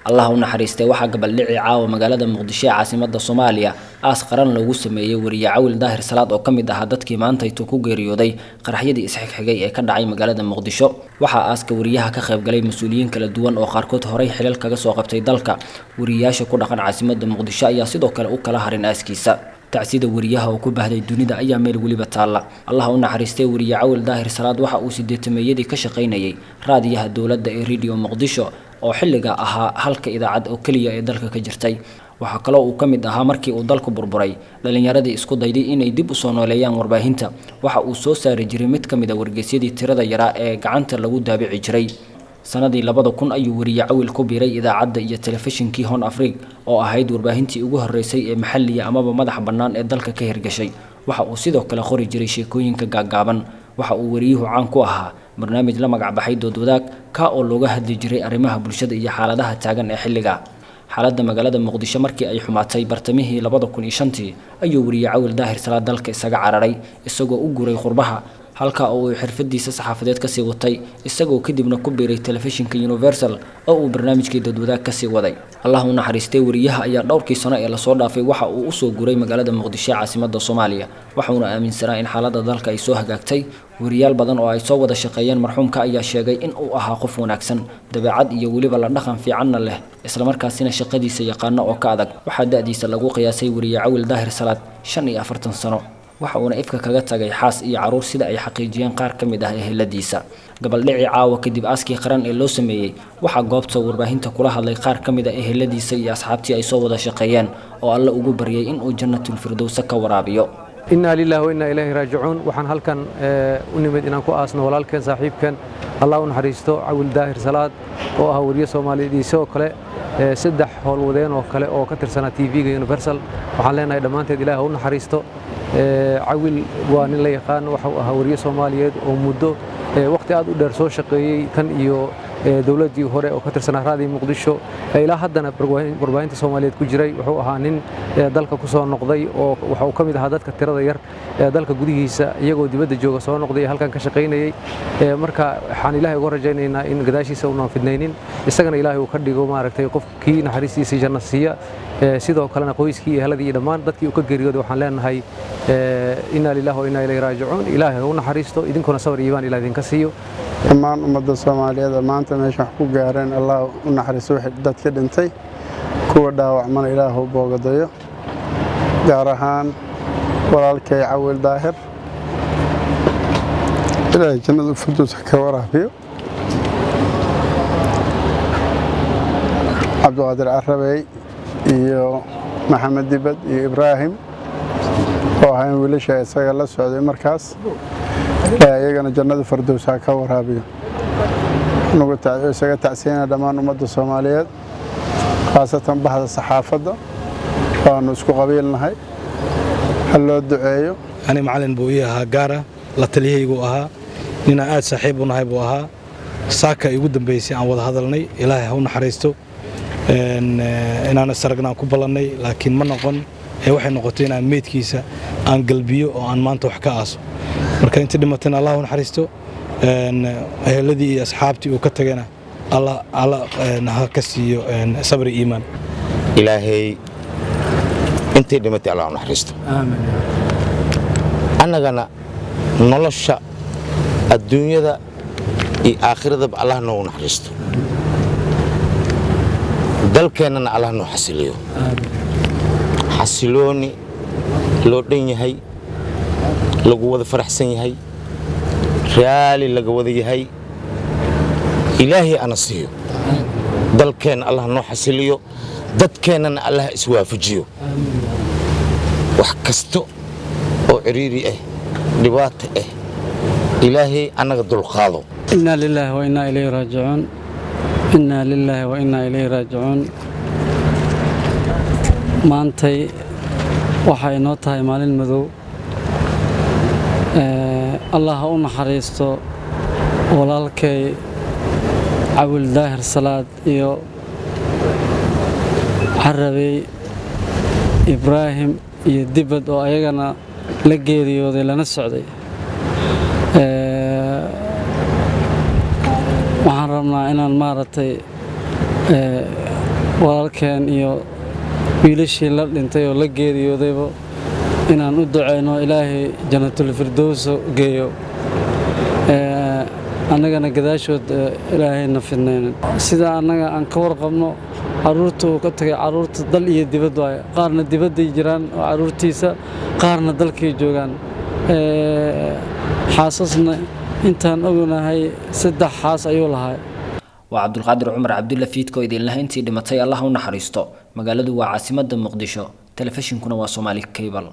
Allah u naxariistay, waxaa gabaldhicii caawa magaalada Muqdisho ee caasimada Soomaaliya aas qaran loogu sameeyey wariye Cawil Daahir Salaad oo ka mid ahaa dadkii maantaytu ku geeriyooday qaraxyadii isxigxigay ee ka dhacay magaalada Muqdisho. Waxaa aaska wariyaha ka qaybgalay mas-uuliyiin kala duwan oo qaarkood horay xilal kaga soo qabtay dalka. Wariyayaasha ku dhaqan caasimada Muqdisho ayaa sidoo kale u kala harin aaskiisa. Tacsida wariyaha oo ku bahday dunida ayaa meel weliba taalla. Allah u naxariistay, wariye Cawil Daahir Salaad waxa uu sideetameeyadii ka shaqaynayay raadiyaha dowladda ee Radio Muqdisho oo xilliga ahaa halka idaacad oo keliya ee dalka ka jirtay. Waxaa kaloo uu ka mid ahaa markii uu dalku burburay dhalinyaradii isku dayday inay dib usoo nooleeyaan warbaahinta. Waxa uu soo saari jiray mid ka mid a wargeysyadii tirada yaraa ee gacanta lagu daabici jiray. Sanadii 2000 ayuu wariye Cawil ku biiray idaacadda iyo telefishinkii Horn Afrik oo ahayd warbaahintii ugu horreysay ee maxalliya amaba madax bannaan ee dalka ka hirgashay. Waxa uu sidoo kale qori jiray sheekooyinka gaaggaaban. Waxa uu wariyuhu caan ku ahaa barnaamij la magac baxay Dood Wadaag, ka oo looga hadli jiray arrimaha bulshada iyo xaaladaha taagan ee xilliga. Xaaladda magaalada Muqdisho markii ay xumaatay bartamihii 2005-tii ayuu wariye Cawil Daahir Salaad dalka isaga cararay, isagoo u guray qurbaha, halka oo uu xirfadiisa saxaafadeed kasii watay, isagoo kadibna ku biiray telefishinka Universal oo uu barnaamijkii Doodwadaag kasii waday. Allah u naxariistay, wariyaha ayaa dhowrkii sano ee lasoo dhaafay waxa uu usoo guray magaalada Muqdisho ee caasimada Soomaaliya, waxauna aaminsanaa in xaaladda dalka ay soo hagaagtay. Wariyaal badan oo ay soo wada shaqeeyeen marxuumka ayaa sheegay in uu ahaa qof wanaagsan, dabeecad iyo weliba la dhaqan fiicanna leh, islamarkaasina shaqadiisa yaqaano oo ka adag. Waxaa da-diisa lagu qiyaasay wariye Cawil Daahir Salaad 45 sano, waxa uuna ifka kaga tagay xaas iyo caruur, sida ay xaqiijiyeen qaar ka mid ah eheladiisa. Gabaldhicii caawa kadib aaskii qaran ee loo sameeyey, waxaa goobta warbaahinta kula hadlay qaar ka mid a eheladiisa iyo asxaabtii ay soo wada shaqeeyeen oo Alle ugu baryay inuu Jannatul Firdowsa ka waraabiyo. Innaa lillahi wa innaa ilayhi raajicuun. Waxaan halkan u nimid inaan ku aasno walaalkeen, saaxiibkeen, Allah u naxariisto, Cawil Daahir Salaad oo ah wariye Soomaaliyeed iyo sidoo kale saddex howlwadeen oo kale oo ka tirsanaa TV-ga Universal. Waxaan leenahay dhammaanteed Ilaah u naxariisto. Cawil waa nin la yaqaan. Waxuu ahaa wariye Soomaaliyeed oo muddo waqti aad u dheer soo shaqeeyey, tan iyo dowladdii hore oo ka tirsanaa Raadiyo Muqdisho, ilaa haddana warbaahinta Soomaaliyeed ku jiray. Wuxuu ahaa nin dalka ku soo noqday oo waxa uu ka mid ahaa dadka tirada yar ee dalka gudihiisa iyagoo dibadda jooga soo noqday ee halkan ka shaqaynayey. Marka waxaan Ilaahay uga rajaynaynaa in gadaashiisa uunan fidnaynin, isagana Ilaahay uu ka dhigo, maaragtay, qofkii naxariistiisa janno siiya. Sidoo kalena qoyskii iyo eheladii iyo dhammaan dadkii uu ka geeriyooday waxaan leenahay innaa lillahi wa innaa ilayhi raajicuun. Ilaahay ha u naxariisto, idinkuna sabir iimaan Ilaah idinka siiyo. Dhammaan ummadda Soomaaliyeed oo maanta meesha wax ku gaareen, Allah u naxariisto wixii dadka dhintay, kuwa dhaawacmana Ilaahu boogadayo, gaar ahaan walaalkay Cawil Daahir, Ilaahay jannada firdows ka waraabiyo, Cabdiqaadir Carabey iyo Maxamed Dibad iyo Ibraahim oo ahayn wiilasha isaga la socday markaas, iyagana jannada fardows ha ka waraabiyo. Isaga tacsiyana dhammaan ummadda Soomaaliyeed, khaasatan bahda saxaafadda waanu isku qabiilnahay, ha loo duceeyo. Ani macalin buu ii ahaa gaara, la taliyahaygu ahaa, ninaan aad saaxiib u nahay buu ahaa. Saaka igu dambaysay aan wada hadalnay. Ilaahay ha u naxariisto. Inaan isaragnaan ku ballannay, laakiin ma noqon ee waxay noqotay inaan meydkiisa aan galbiyo oo aan maanta wax ka aaso. Marka intii dhimatayna Allah u naxariisto, eheladii iyo asxaabtii uu ka tagayna Allah ha ka siiyo sabri iimaan. Ilaahay intii dhimatay Allah u naxariisto, annagana nolosha adduunyada iyo aakhiradaba Allah noogu naxariisto, dalkeennana Allah noo xasiliyo, xasilooni loo dhan yahay, lagu wada faraxsan yahay, raali laga wada yahay, Ilaahay ana siiyo. Dalkeenna Allah noo xasiliyo, dadkeennana Allah iswaafajiyo. Wax kasta oo ciriiri ah, dhibaato ah, Ilaahay annaga dulqaado. Innaa lilaahi wa innaa ilayhi raajicuun. Innaa lilaahi wa innaa ilayhi raajicuun. Maantay waxay inoo tahay maalin madow. Allah ha u naxariisto walaalkay Cawil Daahir Salaad iyo Carabey, Ibraahim iyo Dibad oo ayagana la geeriyooday lana socday. Waxaan rabnaa inaan, maaragtay, Walaalkeen iyo wiilashii la dhintay oo la geeriyoodayba inaan u duceyno, Ilaahay Janatulfirdowsa geeyo, annagana gadaashood Ilaahayna fidnaynin. Sida annaga aan ka warqabno, caruurta uu ka tagay, caruurta dal iyo dibad waaye. Qaarna dibadday jiraan oo caruurtiisa, qaarna dalkay joogaan. Xaasasna intaan ognahay 3 xaas ayuu lahaa. Waa Cabdulqaadir Cumar Cabdulla Fiidko idinlaha. Intii dhimatay Allah u naxariisto. Magaaladu waa caasimadda Muqdisho, telefishinkuna waa Soomaali Cable.